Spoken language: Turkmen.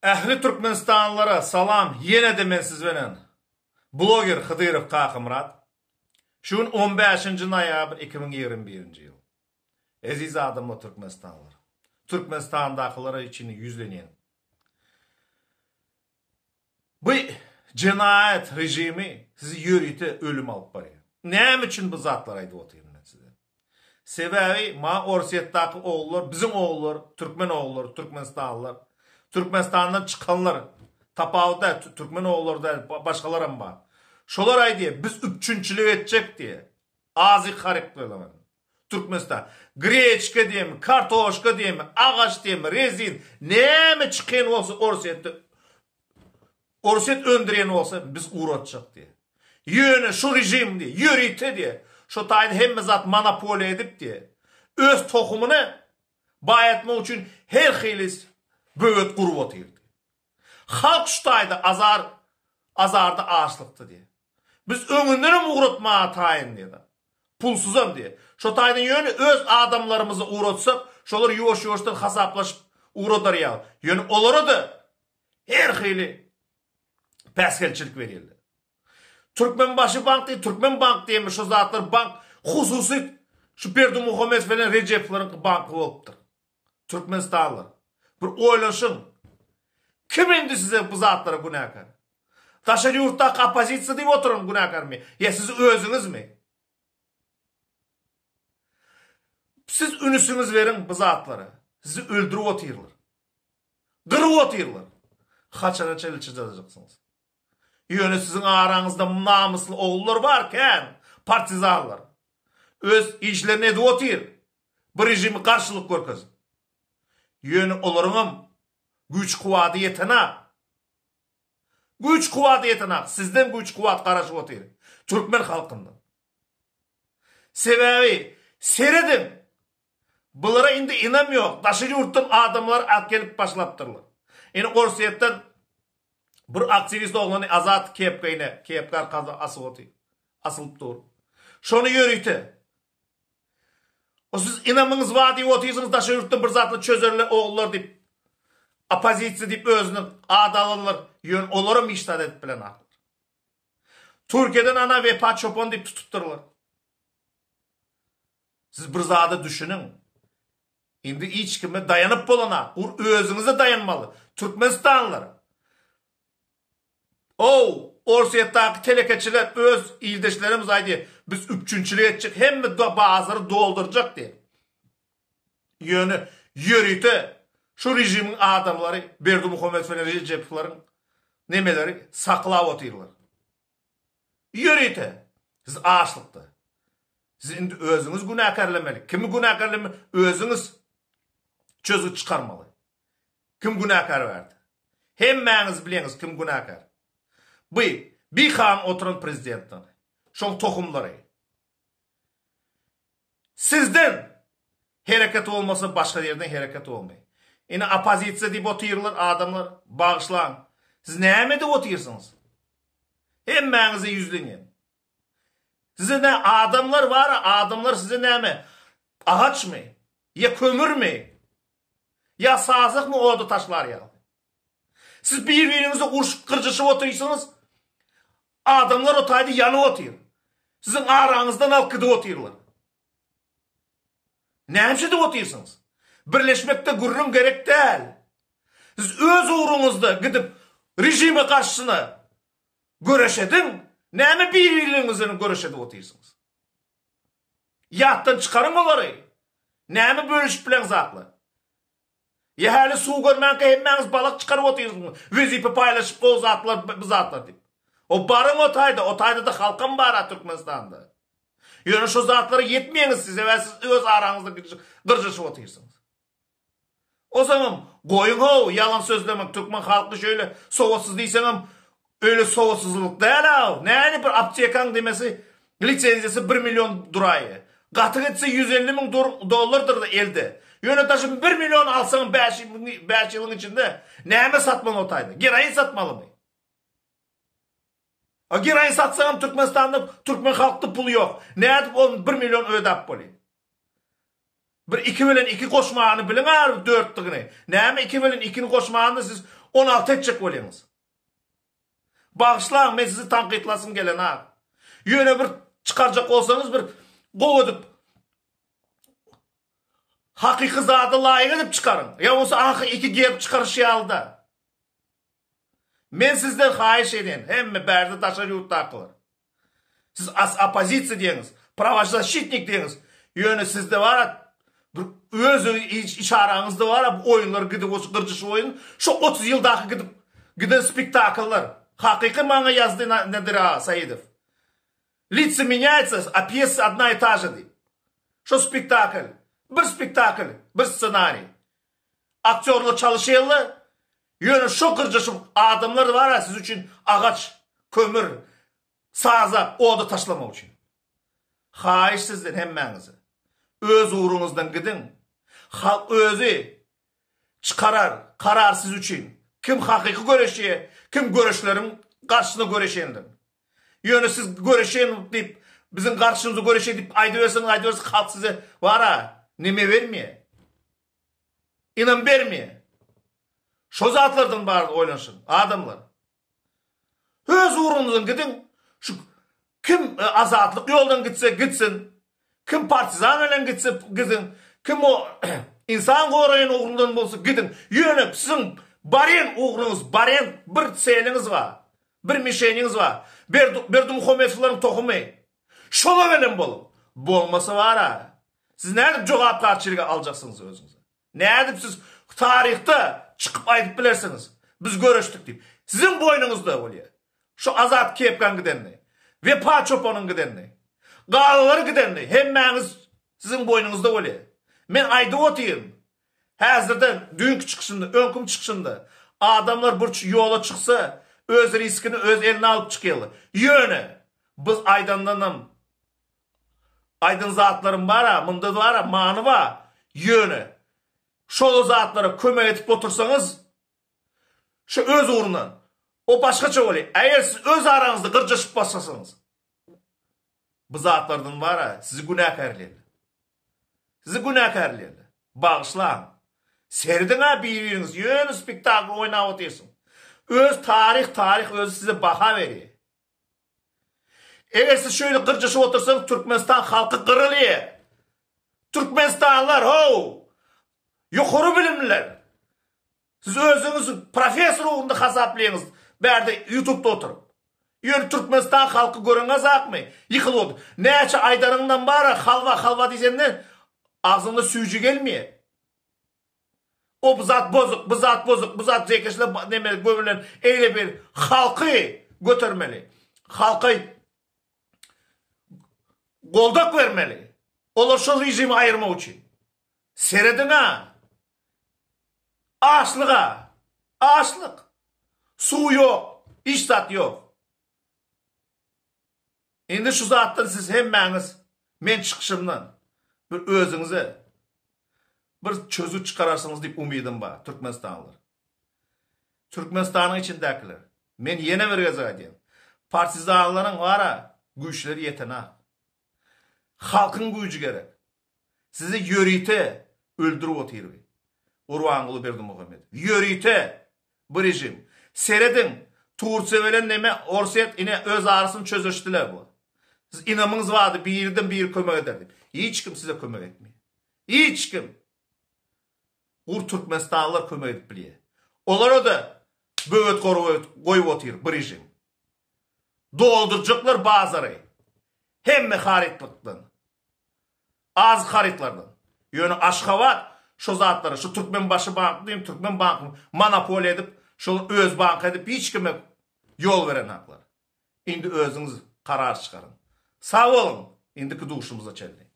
Ähli Türkmenistanlylara salam ýenede men siz bilen bloger Hydyrow Kakamyrat. Şu gün on bäşinji noýabr 2021-nji ýyl. Eziz adamlar Türkmenistanlylar. Türkmenistandakylara içini ýüzlenýän. Bu jenaýat režimi sizi ýörite ölüm alyp barýar. Näme üçin bu zatlary aýdyp otyryn men size? Sebäbi maňa Orsýetdäki ogullar, biziň ogullar, türkmen ogullary, türkmenistanlylar, Türkmenistandan çykanlar, tapawut däl, türkmen ogullary däl, başgalaram bar. Şolar aýdýar, biz üpjünçilik etjek diýýär. Azyk harytlaryny. Türkmenistan. Greçka diýemi, kartoşka diýemi, agaç diýemi, rezin, näme çykan bolsa Orsýetde Orsýet öndürýän bolsa biz ugratjak diýýär. Ýöne şu režim diýýär, ýörite diýýär. Şo taýda hemme zat monopoliýa edip diýýär. Öz tohumyny baýatmak üçin her hili böwet gurup otyr diýýär. Halk şu taýda azar azarda açlykda diýýär. Biz öňündenem ugratmaga taýyn diýýär. Pulsuzam diýýär. Şo taýdan ýöne öz adamlarymyzy ugratsak, şolar ýuwaş-ýuwaşdan hasaplaşyp ugradar ýaly. Ýöne olara-da her hili päsgelçilik berýärler. Türkmenbaşy bank diýip, Türkmen bank diýenmi şu zatlar bank hususy şu Berdimuhamedow bilen Rejepowlaryňky banky bolupdyr. Türkmenistanlylar bir oýlanşyň. Kim indi size bu zatlara günäkär? Daşary ýurtdaky oppozisiýa diýip oturan günäkärmi? Ýa siz özüňizmi? Siz ünüsiňiz beriň bu zatlara. Sizi öldürip otyrlar. Gyryp otyrlar. Haçana çenli çydajaksyňyz? Ýöne siziň araňyzda namysly ogullar bar kän, partizanlar. Öz işlerini edip otyr. Bu režime garşylyk görkezip. Ýöne olaryňam güýç-kuwwady ýetenak. Güýç-kuwwady ýetenak. Sizden güýç-kuwwat garaşyp otyr. Türkmen halkyndan. Sebäbi serediň, Bulara indi ynam ýok. Daşary ýurtdan adamlar alyp gelip başlapdyrlar. Indi Orsýetden bir aktiwist oglany Azat kepka ine, kepka arkasynda asyp otyr. Asylyp dur. Şony ýörite. O siz ynamyňyz bar diýip otyrsyňyz daşary ýurtdan bir zatlar çözerler ogullar diýip. Oppozisiýa diýip özüni ad alanlar, ýöne olaram hiç zat edip bilenaklar. Türkiýeden ana Wepa çopan diýip tutupdyrlar. Siz bir zada düşüniň. Indi hiç kime daýanyp bolana, ur özüňize daýanmaly. Türkmenistanlylar. Ow, Orsýetdäki telekeçiler öz ildeşlerimiz aýdýar, biz üpjünçilik etjek, hemme bazary doldurjak diýip. Ýöne ýörite şu režimiň adamlary Berdimuhamedow bilen Rejepowlaryň nemeleri saklap otyrlar. Ýörite. Siz açlykda. Siz indi özüňiz günäkärlemeli. Kimi günäkärlemeli? Özüňiz çözgüt çykarmaly. Kim günäkär bärde? Hemmäňiz bileňiz kim günäkär. Bu bikanun oturan prezidentler. Şoň tohumlary. Sizden hereket bolmasa başga ýerden hereket bolmaý. Ine oppozisiýa diýip otyrlar adamlar bagyşlaň. Siz näme edip otyrsyňyz? Hemmäňize ýüzlenýän. Size nä adamlar bar adamlar size näme agaçmy? Ýa kömürmi? Ýa sazakmy oda taşlar ýaly? Siz bir-biriňize urşup gyrjyşyp otyrsyňyz. Adamlar o taýda ýanyp otyr. Siziň araňyzdan alyp gidip otyrlar. Näme üçin edip otyrsyňyz? Birleşmekde gürrüň gerek däl. Siz öz ugruňyzda gidip režime garşysyna göreş ediň. Näme bir-birleriňiz bilen göreş edip otyrsyňyz? Ýatdan çykaryň olary. Näme bölüşip bileňzaklar? Ýa häli suw görmänkä hemmäňiz balak çykaryp otyrsyňyz, wezipe paýlaşyp o zatlar bu zatlar diýip. O baryň o taýda, o taýda-da halkam bar-a Türkmenistanda. Ýöne şo zatlara ýetmeýäňiz siz, sebäbi siz öz araňyzda gyrjyşyp otyrsyňyz. Ozaňam goýuň-how ýalan sözlemek, türkmen halky şeýle sowatsyz diýseňem Öýle sowatsyzlyk däl-aw, näni bir aptekaň demesi lisenziýasy bir million duraýy. Gaty gitse 150 müň dollardyr-da elde. Ýöne daşym bir million alsaň bäş bäş ýylyň içinde näme satmaly o taýda? Geroin satmalymy? A geroin satsaňam Türkmenistanda türkmen halkda pul ýok. Nädip ol bir million ödäp bolýar? Bir iki bilen iki goşmany biliň ary dörtdigini. Näme iki bilen ikini goşmany siz. 16 etjek bolýaňyz. Bagyşlaň, men sizi tankytlasym gelenok. Ýöne bir çykarjak bolsaňyz bir gowy edip hakyky zada laýyk edip çykaryň. Ýa bolsa aňky iki gerb çykaryş ýaly-da. Men sizden haýyş edýän, hemme bärde daşary ýurtdakylar. Siz as oppozisiýa diýeňiz, prawozasşitnik diýeňiz. Ýöne sizde bar bir öz iç araňyzda bar bu oýunlar gidip oç gyrjyş oýun. Şu 30 ýyldaky gidip giden spektakllar. Hakyky maňa ýazdy Nedir aga Saidow. Litsa menýaýtsa, a pýesa odna i ta že diýip. Şo spektakl, bir spektakl, bir ssenariý. Aktýorlar çalyşýarlar, ýöne şo gyrjaşyp adamlar bar-a siz üçin agaç, kömür, sazak, oda taşlamak üçin. Haýyş sizden hemmäňize. Öz ugruňyzdan gidiň. Halk özi çykarar karar siz üçin. Kim hakyky göreşýär, kim göreşleriň garşysyna göreşendir. Ýöne siz göreşen diýip, biziň garşymyzda göreşen diýip aýdyberseňiz, aýdyberseňiz halk size bar-a neme bermeýär. Ynam bermeýär. Şo zatlardan barada oýlanyşyň, adamlar. Öz ugruňyzdan gidiň. Şu kim e, azatlyk ýoldan gitse gitsin. Kim partizan bilen gitse gidin. Kim o insan goraýan ugrundan bolsa gidiň. Ýöne siziň barýan ugruňyz, barýan bir seliňiz bar. Bir mişeniňiz bar. Berdi Berdimuhamedowlaryň tohumy. Şola bilen boluň. Bolmasa bara Siz nädip jogapkärçiligi aljaksyňyz özüňize? Nädip siz taryhda çykyp aýdyp bilersiňiz, biz göreşdik diýip. Siziň boýnuňyzda bolýar. Şu Azat kepkaň gidenini, Wepa çopanyň gidenini, galalary gidenini hemmäňiz siziň boýnuňyzda bolýar. Men aýdyp otyryn. Häzirden düýnki çykyşymda, öňkim çykyşymda adamlar bir ýola çyksa öz riskini öz eline alyp çykýarlar. Ýöne biz aýdandanam Aýdan zatlarym bar-a, munda bar-a, many bar. Ýöne, şol zatlara kömek edip otursaňyz, şu öz ugrundan, o başgaça bolýar. Eger siz öz araňyzda gyrjaşyp başlasaňyz, bu zatlardan bar-a, sizi günäkärleýärler. Sizi günäkärleýärler. Bagyşlaň. Serediň-ä bir-biriňizi, ýöne spektakl oýnap otyrsyň. Öz taryh, taryh özi size baha berýär. Eger siz şöyle gyrjaşyp otursaňyz Türkmenistan halky gyrylýar. Türkmenistanlylar how! Ýokary bilimliler. Siz özüňizi professor ugrunda hasaplaýaňyz bärde ýutubda oturyp. Ýöne Türkmenistan halky göreňizakmy? Ýykylyp otyr. Näçe aýdanyňdan bara halwa halwa diýsende agzyňda süýji gelmeýär. O bu zat bozuk, bu zat bozuk, bu zat zekeşle neme gömülen eýle bir halky götermeli. Halka goldak bermeli. Olar şol režimi aýyrmak üçin. Serediň-a. Açlyga. Açlyk. Suw ýok, hiç zat ýok. Indi şu zatdan siz hemmäňiz men çykyşymdan bir özüňize bir çözgüt çykararsyňyz diýip umydym bar, türkmenistanlylar. Türkmenistanyň içindäkiler, men ýene bir gezek aýdýan, partizanlaryň bar-a güýçleri ýetenak. Halkyň güýji gerek. Sizi ýörite öldürip otyr bi. Gurbanguly Berdimuhamedow. Ýörite bu režim. Serediň, Tursiýa bilen neme Orsýet ine öz arasyny çözüşdiler bu. Siz ynamyňyz bardy birden biri kömek eder diýip. Hiç kim size kömek etmeýär. Hiç kim. Gur türkmenistanlylar kömek edip bilýär. Olara-da böwet goýup otyr bu režim. Doldurjaklar bazary hemme harytlykdan. Az harytlardan. Ýöne Aşgabat şo zatlary, şu Türkmenbaşy banky diýim, Türkmen bankyny monopoliýa edip, şol öz banky edip hiç kime ýol berenaklar. Indi özüňiz karar çykaryň. Sag boluň, indiki duşumyza çenli.